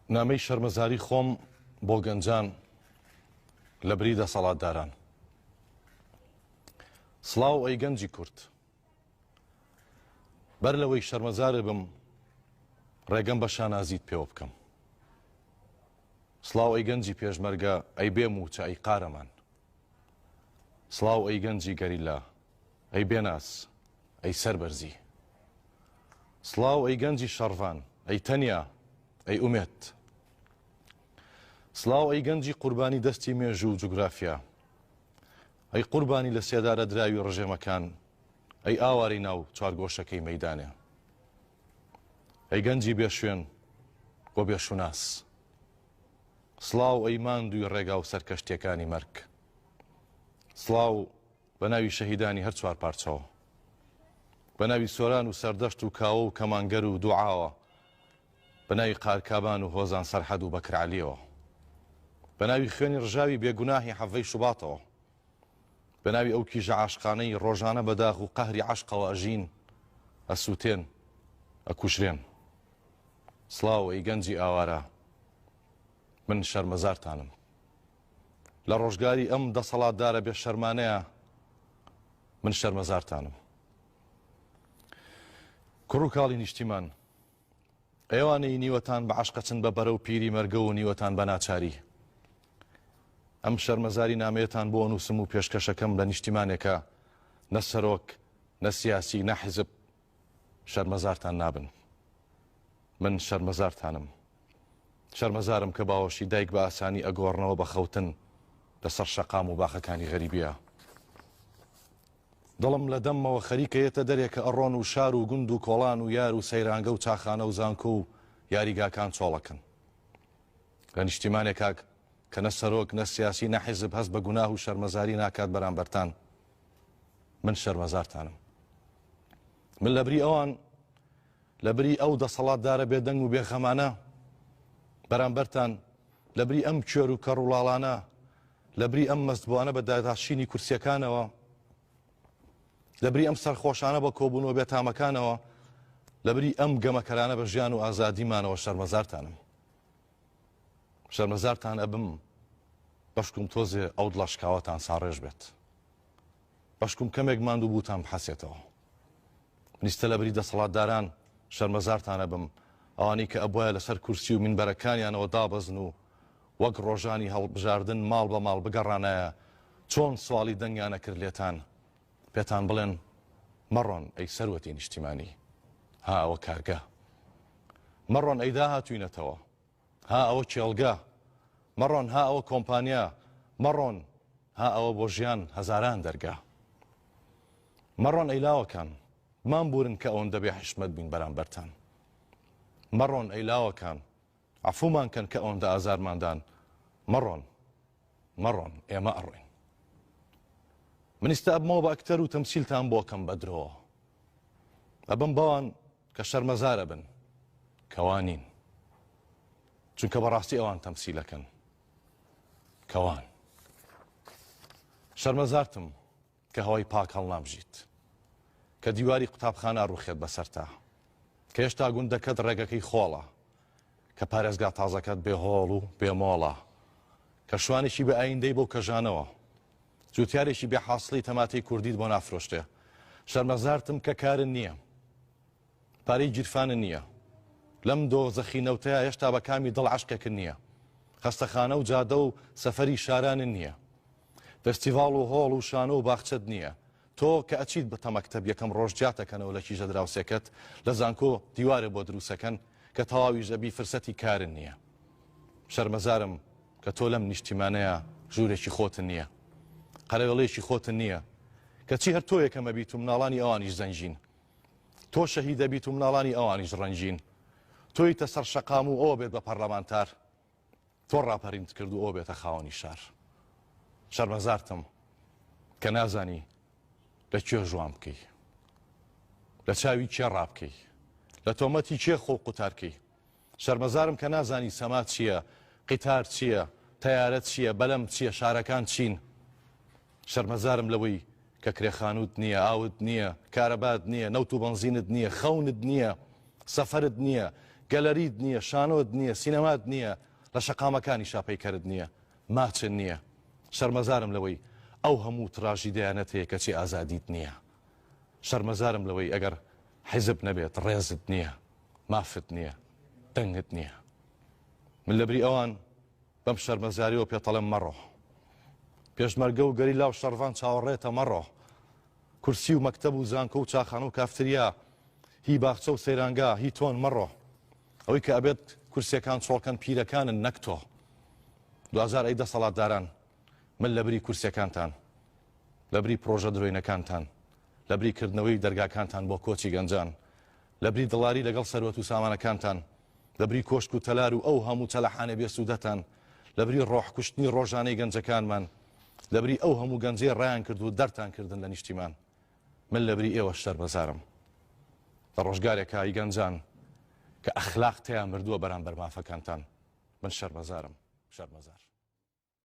نامەی شەرمەزاری خۆم بۆ گەنجان لە بری دەسەڵاتداران. سڵاو ئەی گەنجی کورد. بەر لەوەی شەرمەزارت بم ڕێگەم بە شانازیت پێوە بکەم. سڵاو ئەی گەنجی پێشمەرگە ئەی بێ مووچە ئەی قارەمان. سڵاو ئەی گەنجی گەریلا ئەی بێناز ئەی سەربەرزی. سڵاو ئەی گەنجی شەڕڤان ئەی تەنیا ئەی ئومێد. سڵاو ئەی گەنجی قوربانی دەستی مێژوو و جوگرافیا. ئەی قوربانی لە سێدارە دراوی ڕژێمەکان، ئەی ئاوارەی ناو چوارگۆشەکەی مەیدانێ. ئەی گەنجی بێ شوێن و بێ شوناس. سڵاو ئەی ماندووی ڕێگا و سەرکەشتیەکانی مەرگ. سڵاو بە ناوی شەهیدانی هەر چوارپارچەوە. بە ناوی سۆران و سەردەشت و کاوە و کەمانگەر و دوعاوە. بە ناوی قارکابان و هۆزان سەرحەد و بەکر عەلیەوە. بە ناوی خوێنی ڕژاوی بێ گوناهی حەڤەی شوباتەوە. بە ناوی ئەو کیژە عاشقانەی ڕۆژانە بە داخ و قەهری عەشقەوە ئەژین، ئەسووتێن، ئەکوژرێن. سڵاو ئەی گەنجی ئاوارە، من شەرمەزارتانم. لە ڕۆژگاری ئەم دەسەڵاتدارە بێ شەرمانەیە من شەرمەزارتانم. کوڕ و کاڵی نیشتیمان، ئێوانەی نیوەتان بە عەشق ئەچن بە بەرەو پیری مەرگەو و نیوەتان بە ناچاری. ئەم شەرمەزاری نامەیەتان بۆ ئەنووسم و پێشکەشەکەم لە نیشتیمانێکە نە سەرۆک، نە سیاسی، نە حیزب شەرمەزارتان نابن. من شەرمەزارتانم. شەرمەزارم کە باوەشی دایک بە ئاسانی ئەگۆڕنەوە بە خەوتن لەسەر شەقام و باخەکانی غەریبیە. دڵم لە دەممەوە خەریکە یەتە دەرێ کە ئەڕۆن و شار و گوند و کۆڵان و یار و سەیرانگە و چاخانە و زانکۆ و یاریگاکان چۆڵەکەن. لە نیشتیمانێکا کە نە سەرۆک، نە سیاسی، نە حیزب هەست بە گوناه و شەرمەزاری ناکات بەرامبەرتان، من شەرمەزارتانم. من لەبری ئەوان، لەبری ئەو دەسەڵاتدارە بێدەنگ و بێخەمانە بەرامبەرتان، لەبری ئەم کوێر و کەڕ و ڵاڵانە، لەبری ئەم مەستبووانە بە داتاشینی کورسیەکانەوە، لەبری ئەم سەرخۆشانە بە کۆبوونەوە بێتامەکانەوە، لەبری ئەم گەمەکەرانە بە ژیان و ئازادیمانەوە شەرمەزارتانم. شەرمەزارتان ئەبم بەشکم تۆزێ ئەو دڵە شکاوەتان ساڕێژ بێت. بەشکم کەمێک ماندووبووتان بحەسێتەوە. منیستە لەبری دەسەڵاتداران شەرمەزارتان ئەبم، ئەوانەی کە ئەبوایە لەسەر کورسی و مینبەرەکانیانەوە دابەزن و وەک ڕۆژانی هەڵبژاردن ماڵ بە ماڵ بگەڕانایە چۆن سواڵی دەنگیان ئەکرد لێتان پێتان بڵێن مەڕۆن ئەی سەروەتی نیشتیمانی ها ئەوە کارگە مەڕۆن ئەی داهاتووی نەتەوە ها ئەوە کێڵگە مەڕۆن ها ئەوە کۆمپانیا مەڕۆن ها ئەوە بۆ ژیان هەزاران دەرگا مەڕۆن ئەی لاوەکان بمانبورن کە ئەوەندە بێ حیشمەت بووین بەرامبەرتان مەڕۆن ئەی لاوەکان عەفومان کەن کە ئەوەندە ئازارمان دان مەڕۆن مەڕۆن ئێمە ئەڕۆین من ئیستا ئەبمەوە بە ئەکتەر و تەمسیلتان بۆ کەم بە درۆ ئەبم بەوان کە شەرمەزارە بن کەوا نین چونکە بەڕاستی ئەوان تەمسیلەکەن کەوان شەرمەزارتم کە هەوای پاک هەڵنامژیت، کە دیواری قوتابخانە ئەڕوخێت بەسەرتا، کە هێشتا گوندەکەت ڕێگەکەی خۆڵە، کە پارێزگا تازەکەت بێ هۆڵ و بێ مۆڵە، کە شوانێکی بێ ئایندەی بۆ کەژانەوە، جوتیارێکی بێ حاسڵی تەماتەی کوردیت بۆ نافرۆشتێ. شەرمەزارتم کە کارت نییە. پارەی گیرفانت نییە. لەم دۆزەخی نەوتەیا هێشتا بە کامی دڵ عەشقێکت نییە. خەستەخانە و جادە و سەفەری شارانت نییە. فێستیڤاڵ و هۆڵ و شانۆ و باخچەت نییە. تۆ کە ئەچیت بتە مەکتەب یەکەم ڕۆژ جیاتەکەنەوە لە کیژە دراوسێکەت، لە زانکۆ دیوارێ بۆ دروسەکەن، کە تەواویش ئەبی فرسەتی کارت نییە. شەرمەزارم کە تۆ لەم نیشتیمانەیا ژوورێکی خۆتت نییە. قەرەوێڵەیەکی خۆتت نییە. کەچی هەر تۆ یەکەم ئەبیت و مناڵانی ئەوانیش زەنگین. تۆ شەهید ئەبیت و مناڵانی ئەوانیش ڕەنگین. تۆیتە سەر شەقام و ئەوە بێت بە پەرلەمانتار. تۆ ڕاپەرینت کرد و ئەو بێتە خاوەنی شار. شەرمەزارتم کە نازانی لە کوێ ژوان بکەی. لە چاوی کێ ڕابکەی. لە تۆمەتی کێ خۆ قوتارکەی. شەرمەزارم کە نازانی سەما چییە، قیتار چییە، تەیارە چییە، بەلەم چییە، شارەکان چین. شەرمەزارم لەوەی کە کرێخانووت نییە، ئاوت نییە، کارەبات نییە، نەوت و بەنزینت نییە، خەونت نییە، سەفەرت نییە. گەلەریت نییە، شانۆت نییە، سینەمات نییە، لە شەقامەکانیشا پەیکەرت نییە، ماچت نییە. شەرمەزارم لەوەی ئەو هەموو تراژیدیانەت هەیە کەچی ئازادیت نییە. شەرمەزارم لەوەی ئەگەر حیزب نەبێت ڕێزت نییە، مافت نییە، دەنگت نییە. من لەبری ئەوان بەم شەرمەزاریەوە پێتەڵێم مەڕۆ. پێشمەرگە و گەریلا و شەڕڤان چاوەڕێتە مەڕۆ. کورسی و مەکتەب و زانکۆ و چاخانە و کافتریا، هی باخچە و سەیرانگا، هی تۆن مەڕۆ. ئەوەی کە ئەبێت کورسیەکان چۆڵکەن پیرەکانن نەک تۆ. دواجار ئەی دەسەڵاتداران من لەبری کورسیەکانتان، لەبری پرۆژە درۆینەکانتان، لەبری کردنەوەی دەرگاکانتان بۆ کۆچی گەنجان، لەبری دڵاری لەگەڵ سەروەت و سامانەکانتان، لەبری کۆشک و تەلار و ئەو هەموو چەلەحانێ بێسوودەتان، لەبری ڕۆح کوشتنی ڕۆژانەی گەنجەکانمان، لەبری ئەو هەموو گەنجەی ڕایان کرد و دەرتان کردن لە نیشتیمان، من لەبری ئێوەش شەرمەزارم. لە ڕۆژگارێکا ی گەنجان کە ئەخلاق تێیان بردووە بەرامبەر مافەکانتان، من شەرمەزارم، شەرمەزار.